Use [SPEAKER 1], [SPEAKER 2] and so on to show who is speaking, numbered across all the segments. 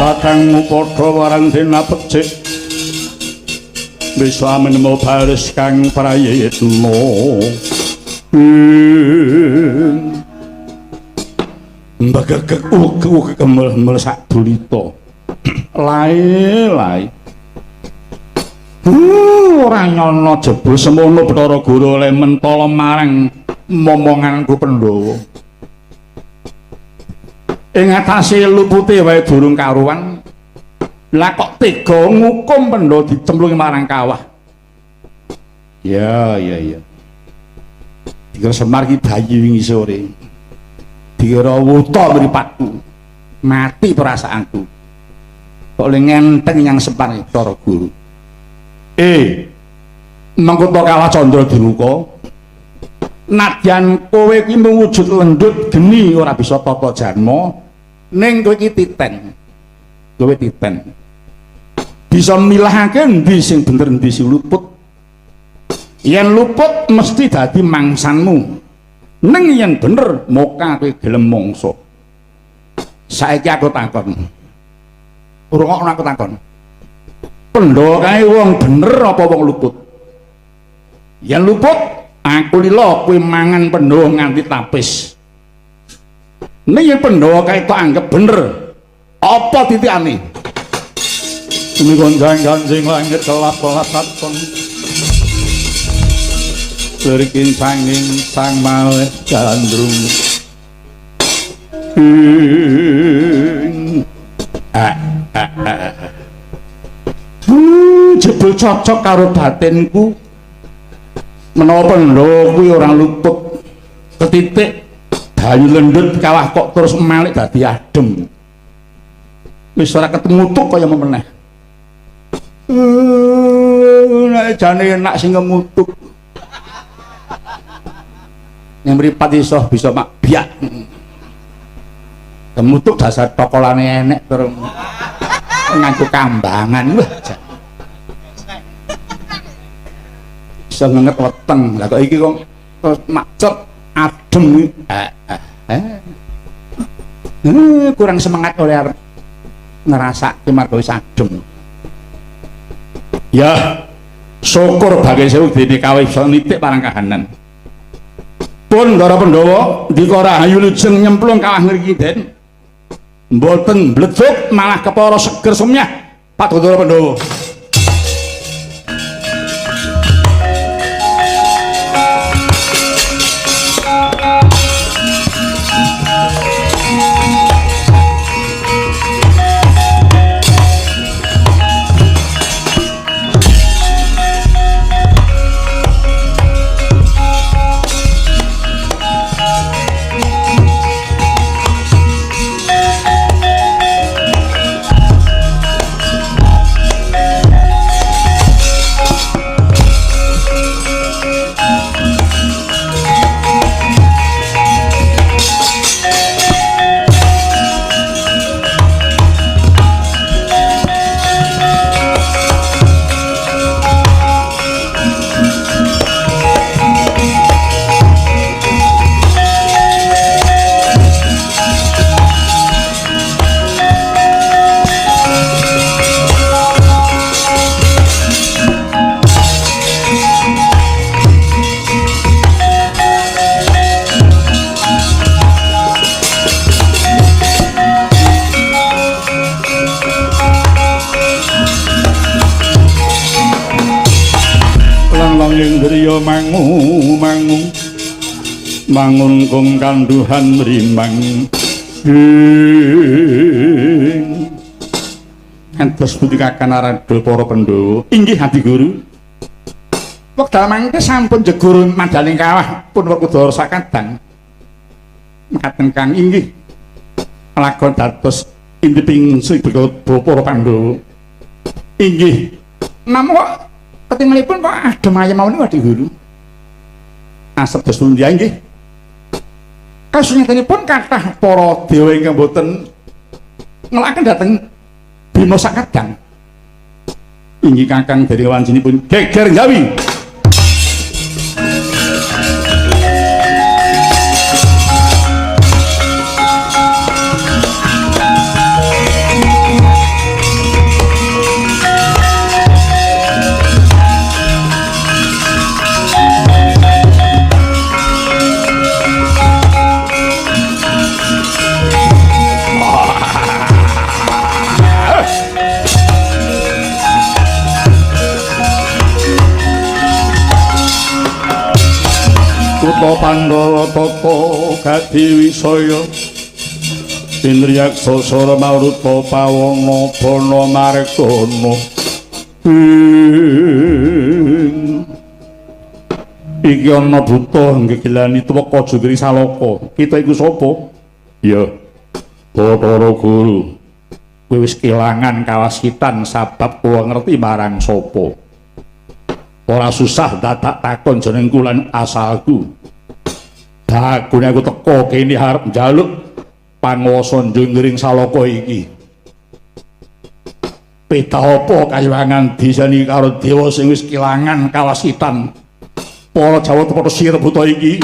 [SPEAKER 1] Kakangmu padha warang dinapecik bisa menemu baris kang prayitna. Mbegegeg uga kemel-mel sak dulita. Lae-lae. Ora nyono jebul semono Bathara Guru oleh mentala marang momonganku Pandhawa. Ing atase lupute wae durung karuan. Lah kok tega ngukum Pandhawa dicemplungi marang kawah. Ya, ya, ya. Dikira Semar ki bayi wingi sore. Dikira wuta mripatku. Mati perasaanku. Kok le ngenteng yang Semar Bathara Guru. Mengko to kalah Candra Dimuka. Nadyan kowe kuwi mung wujud lendut geni ora bisa tata janma, ning kowe iki titen. Kowe titen. Bisa milahake endi sing bener endi sing luput. Yen luput mesti dadi mangsanmu. Ning yen bener moka kowe gelem mangsa. Saiki aku takon. Rungokno aku takon. Pandhawa kae wong bener apa wong luput? Yen luput, aku lila kowe mangan Pandhawa nganti tapis. Ning yen Pandhawa kae tok anggap bener, apa titikane? Sumi gonjang-ganjing langit kelap-kelap katon. Lirikin sanging sang malih gandrung. Jebul cocok karo batinku. Menawa Pandhawa kuwi ora luput ketitik dayu lendut kawah kok terus malik dadi adem. Wis ora ketemu tuk kaya memeneh. Nek jane enak sing ngemutuk. Ning mripat iso bisa mak biak. Kemutuk dasar tokolane enek terus nganggo kambangan. Wah, iso ngenget weteng. Lah kok iki kok terus macet adem. Kurang semangat oleh arep ngrasake marga wis adem. Ya, syukur bagi sewu dene kawih iso nitik parang kahanan. Pun Ndara Pandhawa ndika rahayu lujeng nyemplung kawah ngriki Den. Mboten mbledhog malah kepara seger sumyah Pak Ndara Pandhawa. Mangu mangu mangun kung kanduhan rimang ing entos pundi Kakang Narada para Pandhawa. Inggih Adi Guru. Wekdal mangke sampun jegur madaning kawah pun Werkudara sakadang. Mekaten Kang inggih lakon dados intiping sri para Pandhawa. Inggih. Namung kok ketingalipun kok adem ayem mawon niku Adi Guru. Asep dos pundi nggih. Kasunyatanipun kathah para dewa ingkang boten ngelakaken dhateng Bima sakadang. Inggih Kakang dari wancinipun geger Jawi. Tata Pandhawa tata gadi wisaya Indriyaksa sara maruta pawana bana margana. Iki ana buta nggegelani tuweka Jogiri Salaka. Kita iku sapa? Ya, Bathara Guru. Kowe wis kelangan kawasitan sabab kowe ngerti marang sapa. Ora susah dadak takon jenengku lan asalku. Dagune aku teka kene arep njaluk panguwasa Junggiring Salaka iki. Peta apa kayiwangan desane karo dewa sing wis kelangan kawasitan. Para Jawa padha sirep buta iki.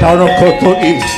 [SPEAKER 1] Ana godhong iki.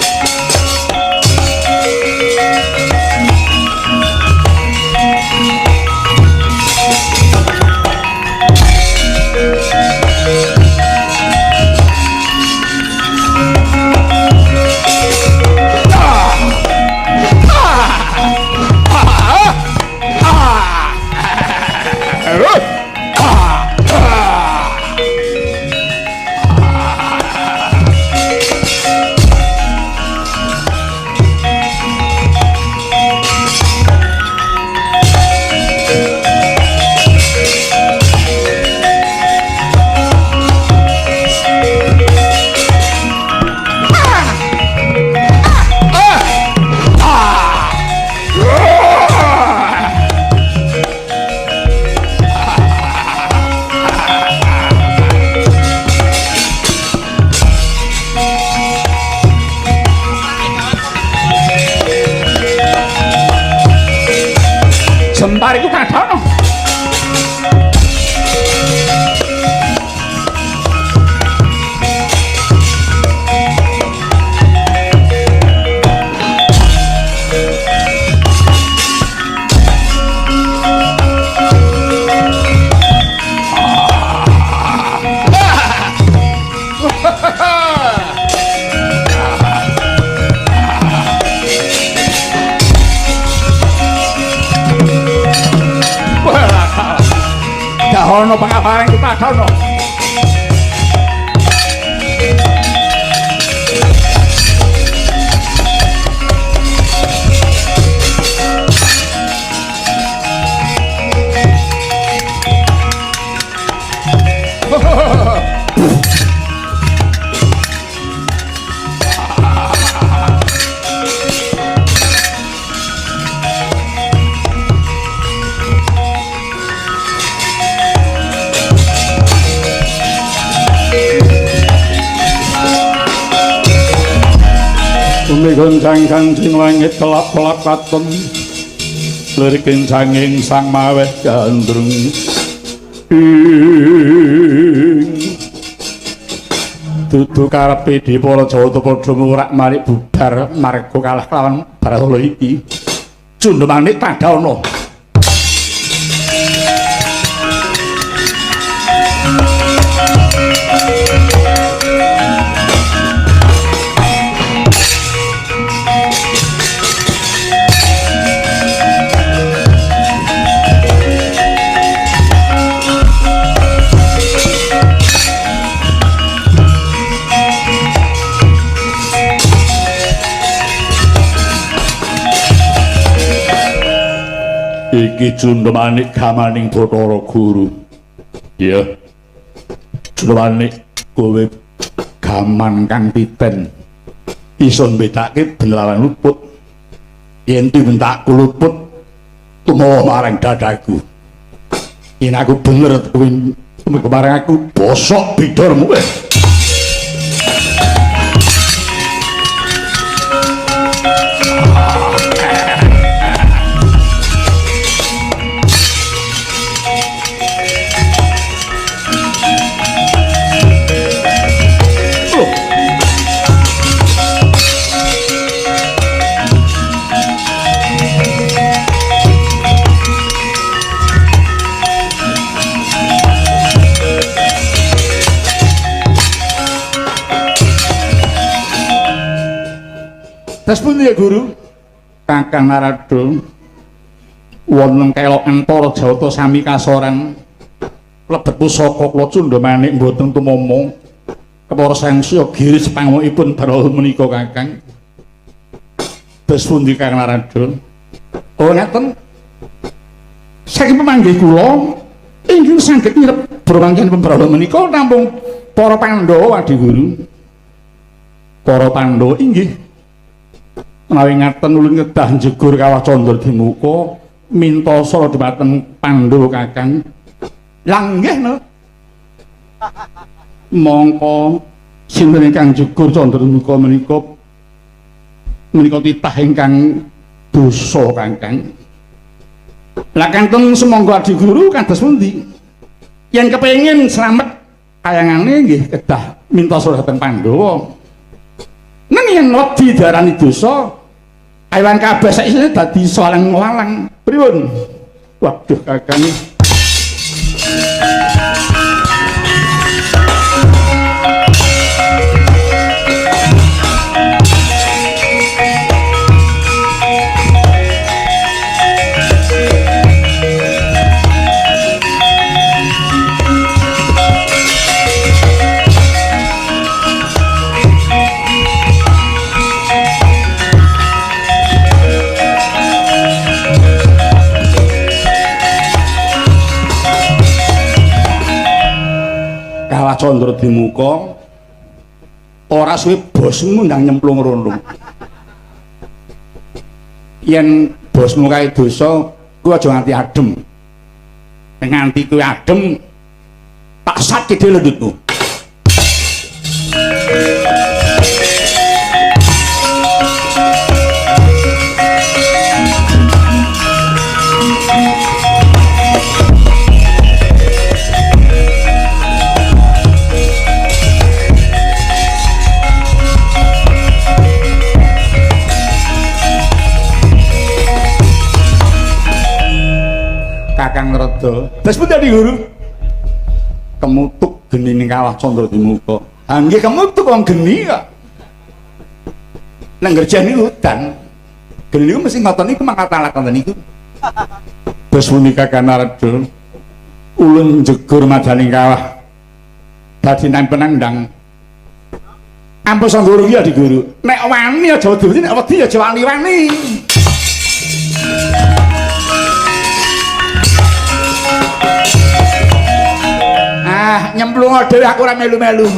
[SPEAKER 1] Jempar iku kadang. Dahono pangabareng ku padhono. Goncang kancing langit kelap-kelap katon lirik kencanging sang maweh gandrung. Dudu karepe dhewe para Jawata padha murak-marik bubar marga kalah kelawan Baratala iki. Cundhamanik tadhaana. Iki Cundhamanik gamaning Bathara Guru. Iya. Cundhamanik kowe gaman kang titen. Iso mbedake bener lan luput. Yen tindak kuluput tumawa marang dadaku. Yen aku bener kowe tumeka marang aku bosok bidormu. Terus pundi ya guru? Kakang Narada wonten kelok antara jawata sami kasoran lebet pusaka kula cundha manik mboten tumama kepara sangsaya giris pangmukipun Barala menika Kakang. Terus pundi Kakang Narada? Oh ngaten. Saking pemanggih kula inggih saged nyirep bromangkihan Barala menika namung para Pandhawa Adi Guru. Para Pandhawa inggih menawi ngaten ulun kedah njegur kawah candra dimuka minta sara dhumateng Pandhawa Kakang. Lah nggih no. Mongko sinten ingkang njegur candra dimuka menika menika titah ingkang dosa Kakang. Lah kantun sumangga Adi Guru kados pundi? Yen kepengin slamet kayangane nggih kedah minta sara dhumateng Pandhawa. Neng yen wedi diarani dosa, aywan kabeh saiki dadi salang-walang. Pripun? Waduh Kakang. Kawah candra dimuka ora suwe bosmu ndang nyemplung rono. Yen bosmu kae dosa, kuwi aja nganti adem. Nek nganti kuwi adem, tak sakit dhewe lendutmu. Kakang Narada. Terus pundi Adi Guru? Kemutuk geni ning kawah candra dimuka. Ha nggih kemutuk wong geni kok. Nang ngerjani udan. Geni niku mesti ngoten niku mangkat ngoten niku. Terus pundi Kakang Narada? Ulun jegur madaning kawah. Dadi nempen ndang. Ampun sangguru iki Adi Guru. Nek wani aja wedi, nek wedi aja wani-wani. Ah, nyemplung dhewe aku ora melu-melu.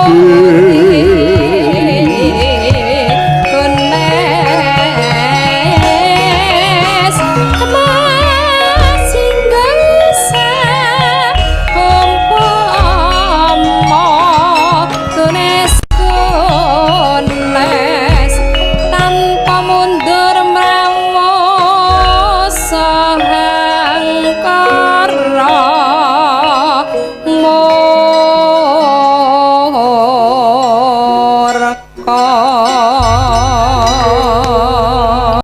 [SPEAKER 1] Nggih.